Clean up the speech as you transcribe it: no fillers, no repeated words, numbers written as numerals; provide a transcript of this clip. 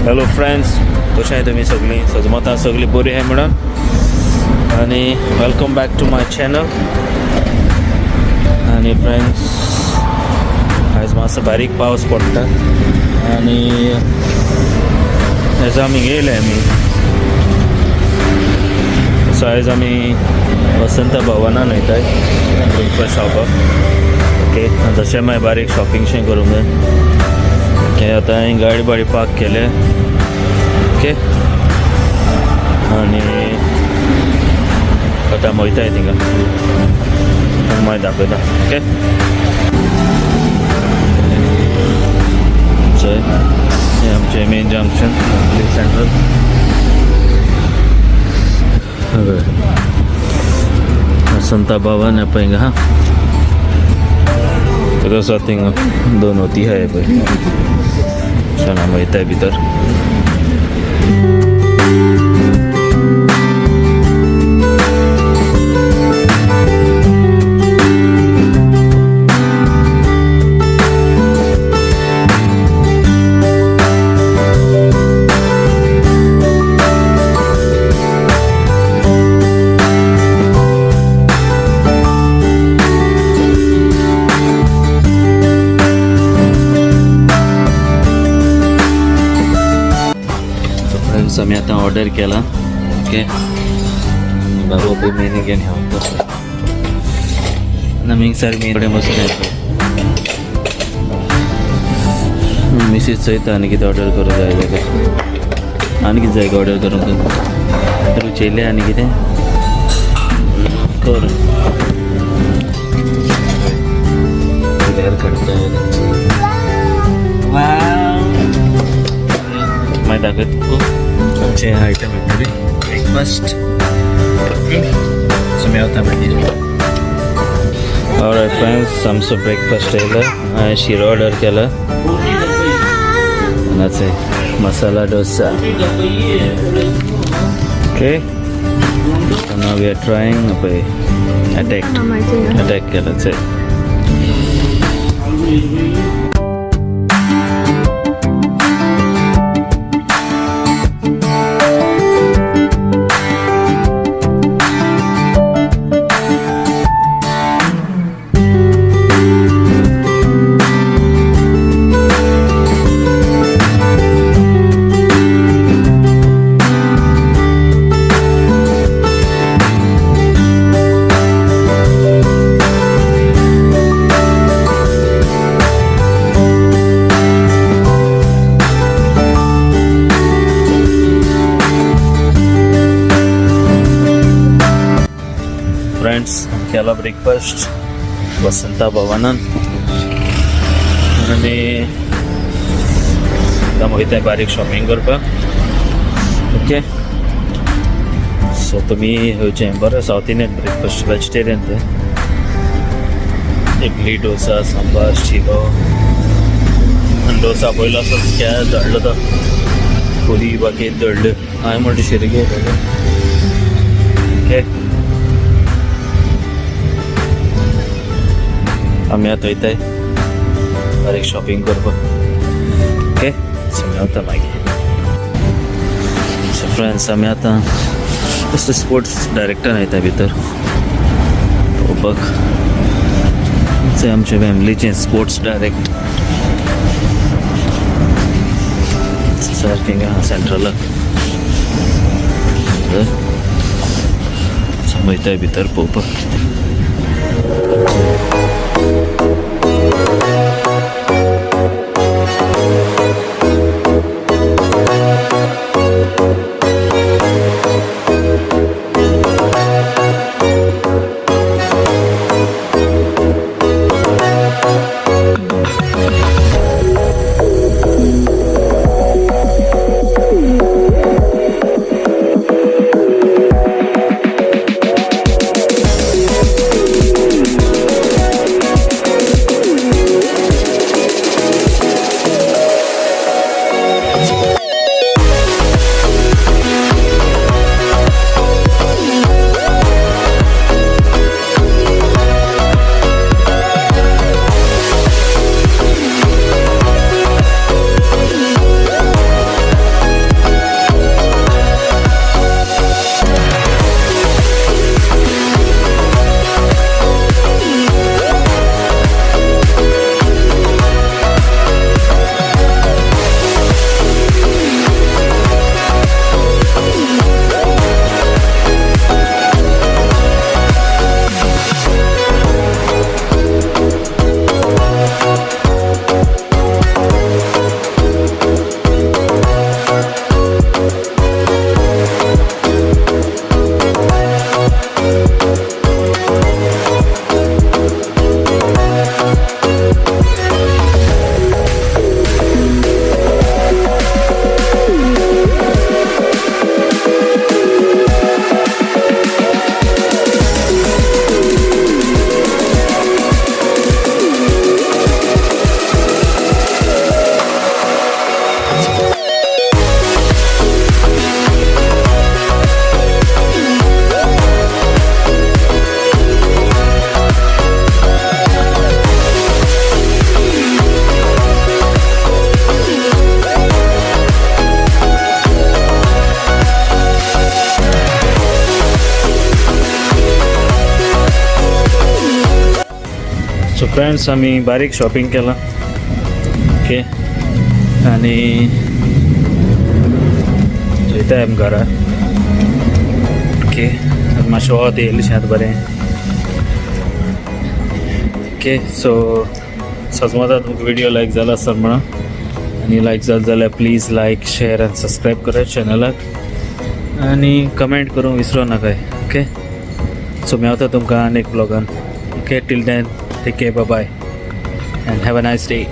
Hello friends, कशें आहाय तुमी सगळीं? सजमतां सगळीं बरी आहाय म्हणून आनी welcome back to my channel. आनी फ्रेंड्स, आयज मातसो बारीक पावस पडटा आनी आयज आमी येयले आमी. सो आयज आमी वसंत भवनान वयताय ब्रेकफास्ट खावपाक. ओके, आनी तशें मागीर बारीक शॉपिंगशें करूंक जाय. ओके, आतां हांवें गाडी बाडी पार्क केले. ओके, आनी आतां वयताय थिंगा, मागीर दाखयता. ओके, चोय, हें आमचें मेन जंक्शन सेंट्रल. हय, वसंता भवन आहे पळय हिंगा. हा, तसो थिंगा दोन होती आहे पळय. चल, आमी वयताय भितर. सो फ्रेंड्स, आमी आतां ऑर्डर केला. ओके, बाबू पळय मेनू घेवन हेवता आनी आमी सारकें कडेन बसून येता. मिसीस चोयता आनी कितें ऑर्डर करूंक जाय जाल्यार. आनी कितें जाय ऑर्डर करूंक? रुचयलें आनी कितें कर भायर काडटा. मागीर दाखयता तुका आमचें आयटम येतली ब्रेकफास्ट. ओके, सो मेवता मागीर. ऑलरायट फ्रेंड्स, आमचो ब्रेकफास्ट येयलो. हांवें शिरो ऑर्डर केला आनी masala dosa. Okay, so now we are trying पळय अटॅक अटॅक केला. चल. फ्रेंड्स, केला ब्रेकफास्ट वसंता भवनान आनी आतां वयताय बारीक शॉपिंग करपाक. ओके, सो तुमी येवचें, बरें सावथ इंडियन ब्रेकफास्ट, वेजिटेरियन ते. इडली, डोसा, सांबार, शिरो आनी डोसा पयलो असो केळ दडलो तो पुरी बाकी दडल्यो. हांवें म्हणटा शिरो घेतलो. ओके, आमी आतां वयताय बारीक शॉपिंग करपाक. ओके, सो मेवता मागीर. सो फ्रेंड्स, आमी आतां बेश्टे स्पोर्ट्स डायरेक्टान वयता भितर पळोवपाक. ते आमच्या फॅमिलीचें स्पोर्ट्स डायरेक्ट सारकें आहा सेंट्रलाक. सो वयताय भितर पळोवपाक. फ्रेंड्स, आमी बारीक शॉपिंग केलां. ओके, आनी वयताय आमी घरा. ओके, मातशें वत येयलें आतां बरें. ओके, सो सजमता तुमकां व्हिडिओ लायक जाला आसत म्हणून आनी लायक जालें जाल्यार प्लीज लायक, शेअर आनी सबस्क्रायब करात चॅनलाक आनी कमेंट करूंक विसरो नाकाय. ओके, सो मेवता तुमकां आनी एक ब्लॉगान. Okay, till then, take care, bye and have a nice day.